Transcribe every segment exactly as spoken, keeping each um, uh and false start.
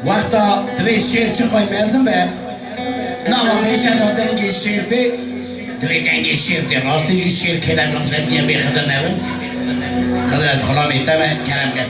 Wexta divê şêr çiqay mezin be, nava mêşe de dengê şêr bê, divê dengê şêr tê. Rastî jî şêr kêlek em ser niye bê xeter nebin. Xeter ez xulamê te me, kerem ke.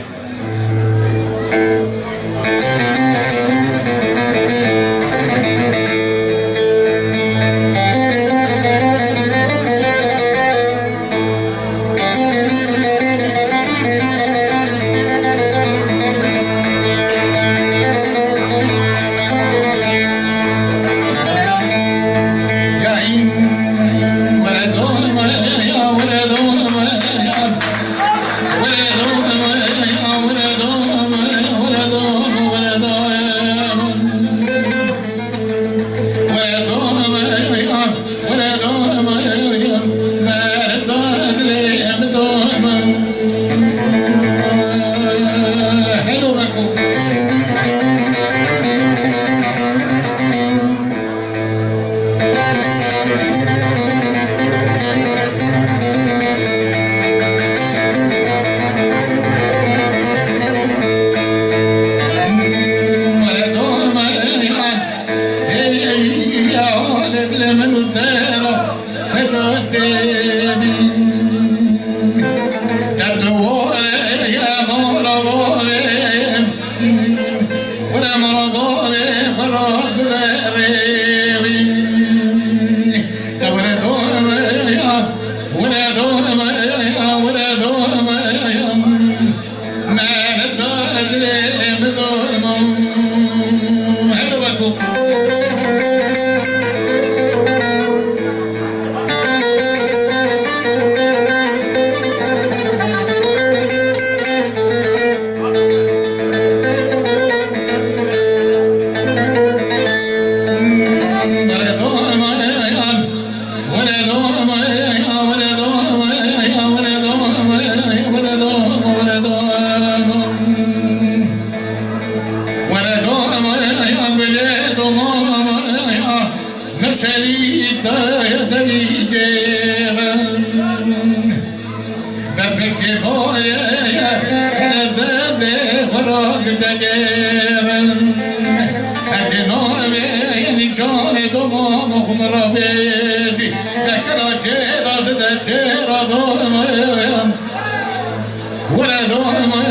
Meşerî te devî cêrin. Berfekê barê, kerezezê xwe ragitegêrin. Heke navê nîşanê domano xwe min rabêjî. Dekela çêra dide çêra domê. Were domê.